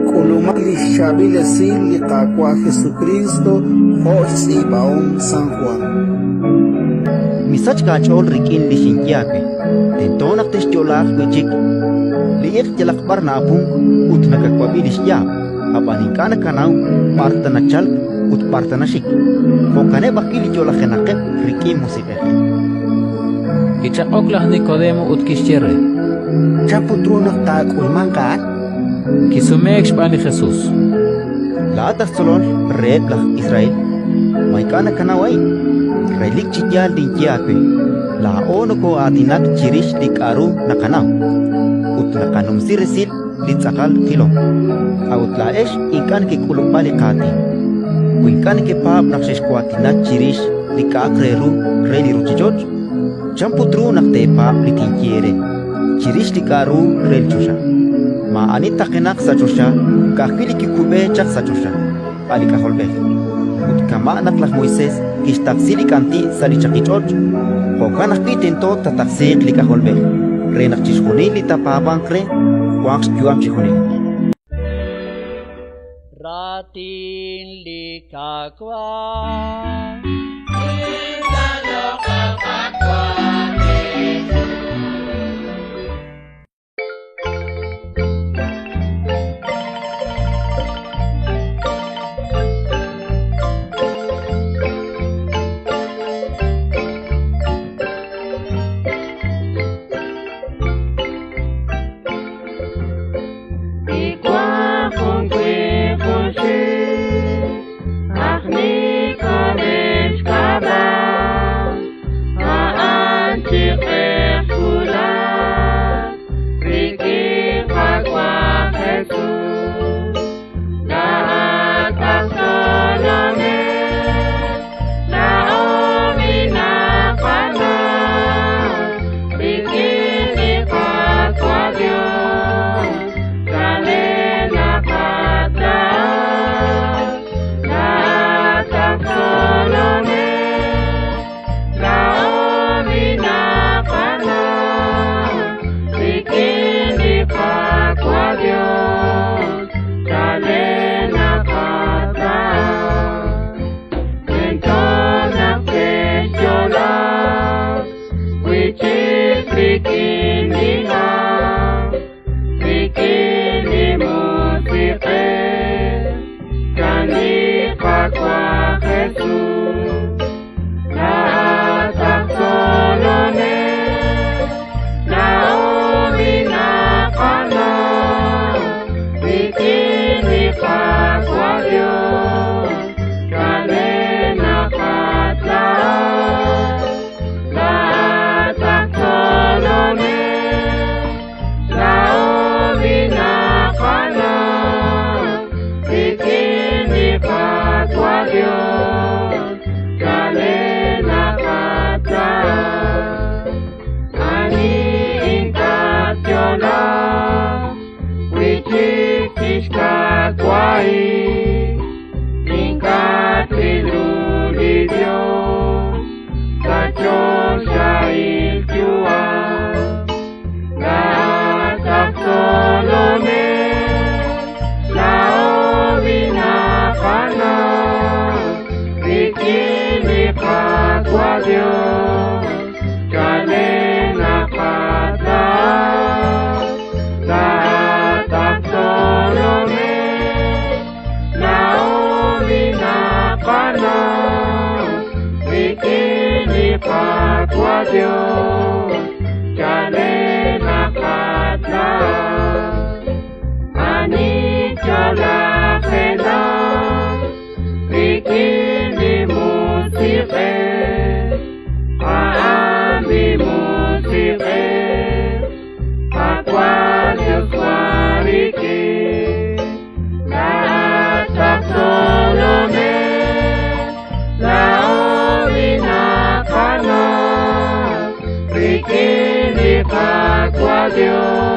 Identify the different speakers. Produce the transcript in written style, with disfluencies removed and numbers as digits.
Speaker 1: K'ulumaq li xChaab'il Esil li Qaawa' Jesukriist jo' xtz'iib'ahom San Jwan.
Speaker 2: Misachk aach'ool rik'in li xinye aawe: Tento naq texyo'laaq wi' chik. Li iq' yalaq b'ar na'apunk ut nakawab'i li xyaab', ab'an ink'a' nakanaw b'ar ta nachalk ut b'ar ta naxik. Jo'kaneb' ajwi' li yo'lajenaqeb' rik'in Musiq'ej.
Speaker 3: Kichaq'ok laj Nikodemo ut kixye re:
Speaker 4: Chan put ru naq taak'ulmanq a'an?
Speaker 3: Kisumeek xb'aan li Jesus:
Speaker 2: Laa'at aj tzolol reheb' laj Israel, ma ink'a' nakanaw a'in? Relik chi yaal ninye aawe: laa'o nokoo'aatinak chirix li k'aru naqanaw, ut naqanumsi resil li tz'aqal qilom. A'ut laa'ex ink'a' nekek'ulub'a li qaatin. Wi ink'a' nekepaab' naq xexwaatina chirix li k'a'aq re ru re li ruuchich'och', chan put ru naq teepaab' li tinye eere chirix li k'aru re li choxa? Maa'ani taqenaq sa' choxa, ka'ajwi' li kikub'e chaq sa' choxa, a' li K'ajolb'ej. Ut kama' naq laj Moisés kixtaqsi li k'anti' sa' li chaqich'och', jo'kan ajwi' tento taataqsiiq li K'ajolb'ej, re naq chixjunil li taapaab'anq re wanq xyu'am chi junelik.
Speaker 5: Raatin li Qaawa'.
Speaker 6: Rik'in li Qaawa' Dios.